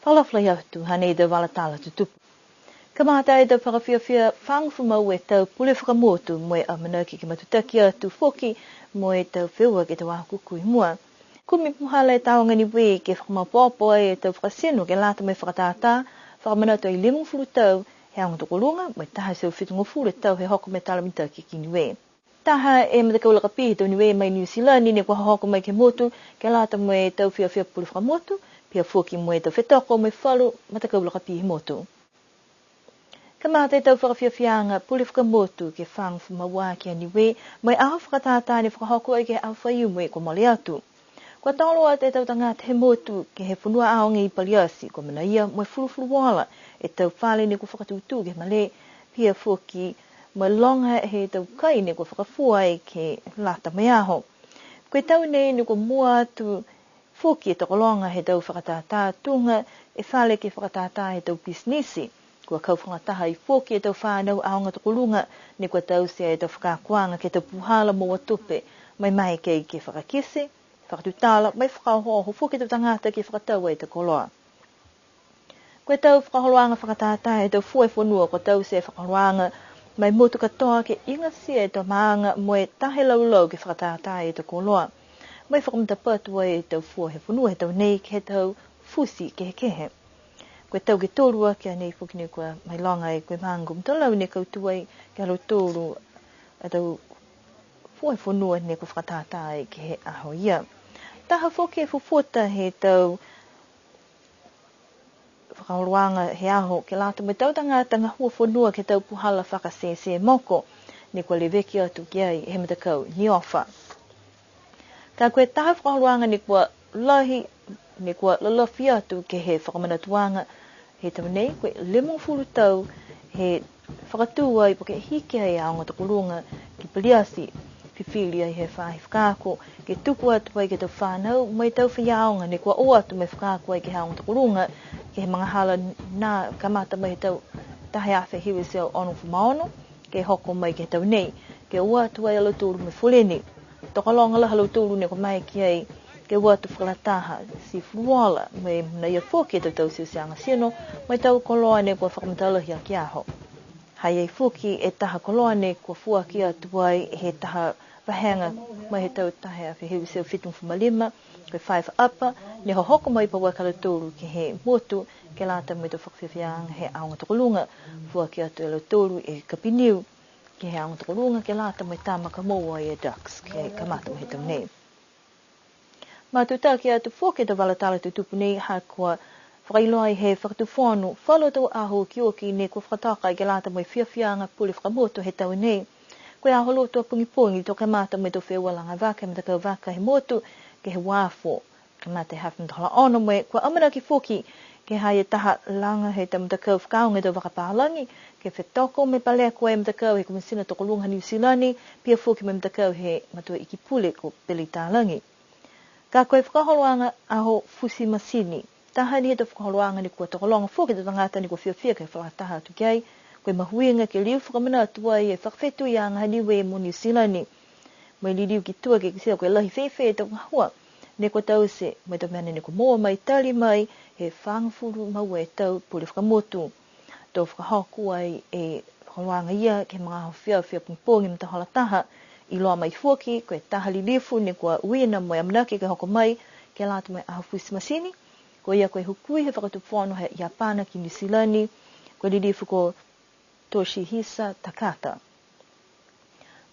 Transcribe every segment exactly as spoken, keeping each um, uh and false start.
Fakaalofa lahi atu, hanei e tau vala tala tutupu. Kamata e tau fakafiafia fagofulu ma ua e tau pule fakamotu mo e amanaki ke matutaki atu foki mo e tau feua ke he tau aho kukū i mua. Kumi puhala e Tāoga Niue ke fakamaopoopo e tau fakatino ke lata mo e fakatātā, fakamanatu ai limagofulu tau he aoga tokoluga, mo e taha e teau fitugofulu e tau he hoko mai e tala mitaki ki Niue. Taha e matakau lakapī he tau Niue mai Niu Silani ne kua hohoko mai ke he motu, ke lata mo e tau fiafia pule fakamotu, pihia foki mo e tau fetoko mo e falu matakau lakapī he motu. Kamata e tau fakafiafiaaga pule fakamotu ke fagofulu ma ua aki a Niue, mo e aho fakatātā ne fakahoko ai ke he aho Faiumu kua mole atu. Kua tolo atu e tau tagata he motu ke he fonua aoga i Paliati, kua manaia mo e fulufuluola e tau fale ne kua fakatūtū ke he malē, pihia foki mo e loga he tau kai ne kua fakafua ai ke lata mo e aho. Ko e tau nei ne kua mua atu foki e tokologa he tau fakatātā tuga e fale ke fakatātā he tau pisinisi. Kua kau fakalataha ai foki e tau fānau aoga tokoluga, ne kua taute e tau fakaakoaga ke he tau puhala moua tupe, mai mai ke, ke fakakite, fakatutala, mo e fakaohooho foki e tau tagata ke fakatau e tau koloa. Ko e tau fakaholoaga fakatātā he tau fua he fonua, kua taute e fakaholoaga ma e motu katoa ke igatia e tau maaga mo e taha e laulau ke fakatātā e tau koloa. Mo e fakamatapatu ai e tau fua he fonua he tau nei ke he tau futi kehekehe. Ko e tau ke tolu aki a nei foki ne kua mailoga ai, ko e maaga ko Mutalau ne kautū ai ke he ha lautolu a tau fua he fonua ne kua fakatātā ai ke he aho ia. Taha foki e fufuta he tau fakaholoaga he aho ke lata mo e tau tagata gahua fonua ke he tau puhala fakasese moko, ne kua leveki atu ki ai he matakau NIOFA. Ka ko e taha fakaholoaga ne kua lahi, ne kua lalafi atu ke he fakamanatuaga he tau nei, ko e limagofulu tau he fakatū ai po ke hiki ai e aoga tokoluga ki Paliati, fifili ai he faahi fakaako ke tuku atu ai ke he tau fānau mo e tau faiaoga ne kua o atu mo e fakaako ai ke he aoga tokoluga, ke he magahala nā kamata mai he tau taha e afe hiva e teau onogofulu ma ono, ke hoko mai ke he tau nei, ke o atu ai a lautolu mo e foleni. Tokologa lahi a lautolu ne kua maeke ai ke o atu fakalataha, ti fuluola, mo e manaia foki e tau tauteuteaga tino, mo e tau koloa ne kua fakamatalahi aki e aho. Ha i ai foki e taha koloa ne kua foaki atu ai he taha vahega mai he tau taha e afe hiva e teau fitugofulu ma lima, ko e Five Upper, ne hohoko mai pauaki a lautolu ke he motu, ke lata mo e tau fakafiafiaaga he aoga tokoluga, foaki atu e lautolu e kapiniu ke he aoga tokoluga, ke lata mo e tama ka moua e Dux, ke kamata mo e tau nei. Matutaki atu foki e tau vala tala tutupu nei, ha kua fakailoa ai he Fakatufono falu tau aho okioki ne kua fakatoka ai ke lata mo e fiafiaaga pule fakamotu he tau nei. Ko e aho Lotu a pogipogi to kamata mo e tau feua laga vaka he matakau vaka he motu, ke he uafo, kamata he hafa matahola ono, mo e kua amanaki foki ke ha i ai e taha laga he tau matakau fakaaoga e tau vaka palagi, ke fetoko mo e paleko e matakau he Komisina Tokoluga Niu Silani, pihia foki mo e matakau he Matua Iki Pule ko Pele Talagi. Ka ko e fakaholoaga aho futi masini, taha ni he tau fakaholoaga ne kua tokologa foki e tau tagata ne kua fiafia ke fakalataha atu ki ai, ko e mahuiga ke liu fakamanatu ai e fakafetuiaga ha Niue mo Niu Silani. Mo e liliu ki tua ke kitia ko e lahi fēfē e tau gahua ne kua taute, mo e tau mena ne kua moua mai tali mai he fagofulu ma ua e tau pule fakamotu. To fakahoko ai e fakaholoaga ia ke he magaaho afiafi pogipogi matahola taha. Iloa mai foki, ko e taha lilifu ne kua uiina mo e amanaki ke hoko mai ke lata mo e aho futi masini, ko ia ko e hukui he Fakatufono he Iapana ki Niu Silani, ko e lilifu ko Toshihisa Takata.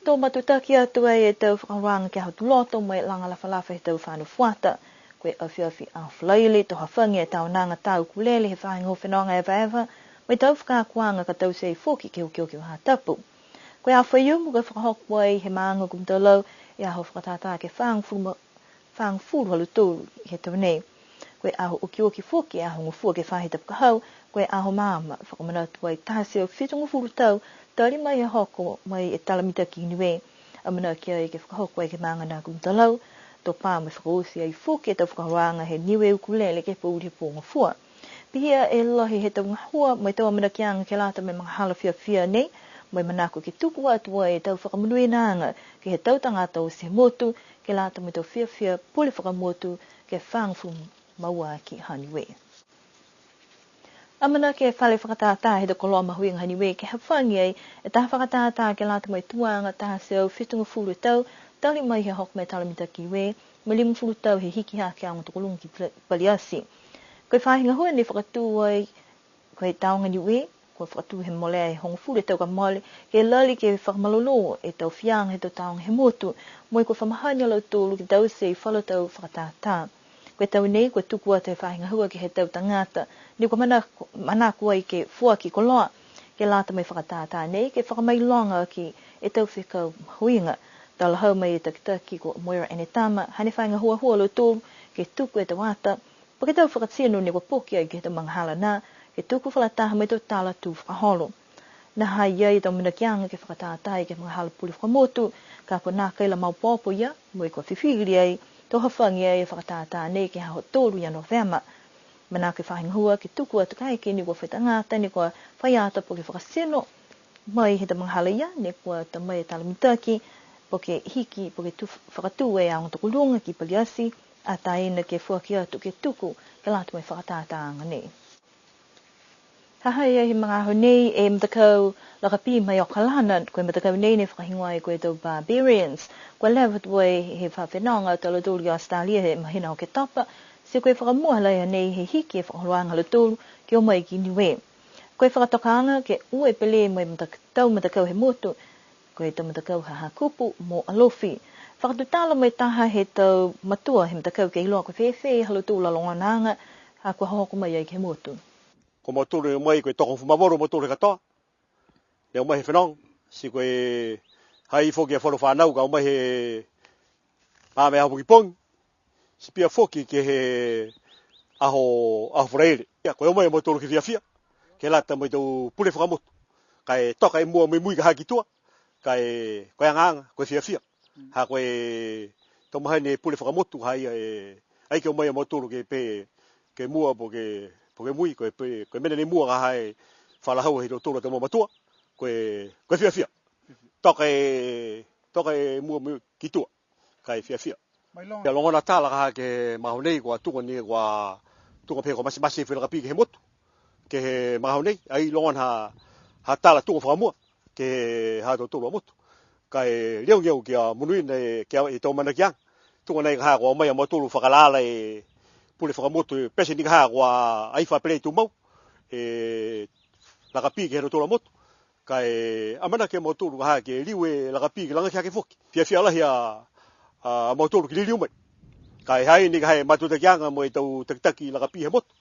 To matutaki atu ai e tau fakaholoaga ke he aho Tuloto mo e laga lafalafa he tau fānau fuata. Ko e afiafi Aho Falaile, to hafagi e taonaga tā ukulele he faahi gahua fenoga evaeva, mo e tau fakaakoaga ka taute ai foki ke he okioki faahi tapu. Ko e Aho Faiumu ka fakahoko ai he maaga ko Mutalau e aho fakatātā ke fagofulu ma-, fagofulu ha lautolu he tau nei. Ko e aho okioki foki e aho Gofua ke he faahi tapu ka hau, ko e aho Maama, fakamanatu ai taha e teau fitugofulu tau, tali mai he hoko mai e tala mitaki i Niue. Amanaki ai ke fakahoko ai ke he maaga nā ko Mutalau, to pā mo e fakaoti ai foki e tau fakaholoaga he Niue ukulele ke he pouli he pō Gofua. Pihia e lahi he tau gahua mo e tau amanakiaga ke lata mo e magahala fiafia nei, mo e manako ke tuku atu ai e tau fakamonuinaaga ke he tau tagata oti he motu, ke lata mo e tau fiafia pule fakamotu ke fagofulu ma ua aki ha Niue. Amanaki e fale fakatātā he tau koloa mahuiga ha Niue ke hafagi ai e taha fakatātā ke lata mo e tuaga taha e teau fitugofulu e tau, tali mai he hoko mai e tala mitaki Niue, mo e limagofulu tau he hiki hake e aoga tokoluga ki Paliasi. Ko e faahi gahua nei fakatū ai, ko e Tāoga Niue, kua fakatū he mole e hogofulu e tau ka mole, ke lali ke fakamalolō e tau fiaga he tau tāoga he motu, mo e kua fa mahani a lautolu ke taute e falu tau fakatātā. Ko e tau nei, kua tuku atu he faahi gahua ke he tau tagata, ne kua manako, manako ai ke foaki koloa, ke lata mo e fakatātā nei, ke fakamailoga aki e tau fekau mahuiga. Talahau mai e takitaki ko Moira Enetama, hane faahi gahua ha lautolu, ke tuku e tau ata, po ke tau fakatino ne kua poki ai ke he tau magahala nā, ke tuku fakalataha mo e tau tala tū fakaholo. Ne ha ha i ai e tau manakoaga ke fakatātā ai ke he magahala pule fakamotu, ka kua nākai la maopoopo ia, mo e kua fifili ai, to hafagi ai e fakatātā nei ke he aho tolu ia Novema. Manako e faahi gahua ke tuku atu kaeke ne kua fai tagata, ne kua fai ata po ke fakatino mai he tau magahala ia, ne kua ta mai e tala mitaki, po ke hiki, po ke tū, fakatū e aoga tokoluga ki Paliasi, ataina ke foaki atu ke tuku, ke lata mo e fakatātāaga nei. Ha ha i ai he magaaho nei e matakau lakapī mai Okalana, ko e matakau nei ne fakahigoa ai ko e tau Barbarians. Kua leva atu ai he fakafenoga a lautolu i Australia he mahina Oketopa, ti ko e fakamua lahi a nei he hiki e fakaholoaga ha lautolu ke o mai ki Niue. Ko e fakatokaaga ke ua e pele mo e matak-, tau matakau he motu, ko e tau matakau ha Hakupu mo Alofi. Fakatutala mo e taha he tau matua he matakau ke iloa ko e fēfē ha lautolu a logonaaga, ha kua hohoko mai ai ke he motu. Ko mautolu ne o mai ko e tokofulu ma valu mautolu he katoa. Ne o mai he fenoga, ti ko e ha i ai foki e falu fanau ka o mai he magaaho pogipogi. Ti pihia foki ke he aho, aho Falaile. Ia, ko e o mai a mautolu ke fiafia, ke lata mo e tau pule fakamotu. Ka e toka e mua muimui ka ha ki tua, ka e, ko e agaaga, ko e fiafia. Ha ko e tau mahani pule fakamotu, ha i ai e, ai ke o mai a mautolu ke pehē, ke mua po ke, po ke mui, ko e pehē, ko e mena ne mua ka ha e fa la hau he lautolu a tau mamatua, ko e, ko e fiafia. Toka e, toka e mua muimui ki tua, ka e fiafia. Ia logona tala ka ha ke he magaaho nei kua tuga ni kua, tuga pehē kua matemateaga e fale lakapī ke he motu. Ke he magaaho nei, ai logona ha, ha tala tuga fakamua, ke he ha tautolu a motu. Ka e liogi au kia monuina e, kia e tau manakoaga. Tuga nai ka ha kua o mai a mautolu fakalaulahi e pule fakamotu, pete ni ka ha kua ai fakapele tumau e lakapī ke he ha tautolu a motu. Ka e amanaki a mautolu ka ha ke liu e lakapī ke lagaki hake foki. Fiafia lahi a, a mautolu ke liliu mai. Ka e ha i ai ni ka ha e matutakiaga mo e tau takitaki lakapī he motu.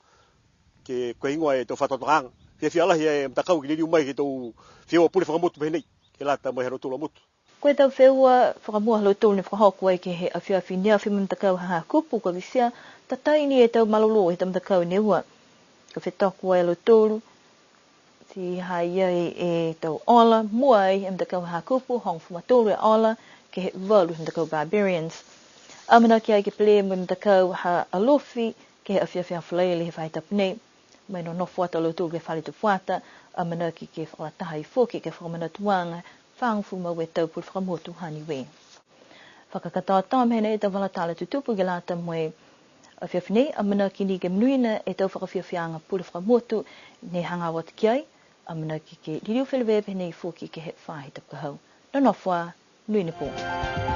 Ke ko e heigoa e tau fakatokatokaaga. Fiafia lahi e matakau ke liliu mai ke he tau feua pule fakamotu pehē nei. Ke lata mo e ha tautolu a motu. Ko e tau feua fakamua ha lautolu ne fakahoko ai ke he afiafi ne afi mo e matakau ha Hakupu kua kitia, tatai ni e tau malolō he tau matakau ne ua. Kua fetoko ai a lautolu, ti ha i ai e tau ola, mua ai e matakau ha Hakupu, hogofulu ma tolu e ola, ke he valu he matakau Barbarians. Amanaki ai ke pele mo e matakau ha Alofi, ke he afiafi Falaile he faahi tapu nei. Mo e nonofo atu a lautolu ke he fale tufuata, amanaki ke fakalataha ai foki ke he fakamanatuaga, fagofulu ma ua e tau pule fakamotu ha Niue. Fakakatoatoa mai nei e tau vala tala tutupu ke lata mo e afiafi nei, amanaki ni ke monuina e tau fakafiafiaaga pule fakamotu ne hagaao atu ki ai, amanaki ke liliu feleveia pehē nei foki ke he faahi tapu ka hau. Nonofo ā, monuina e pō.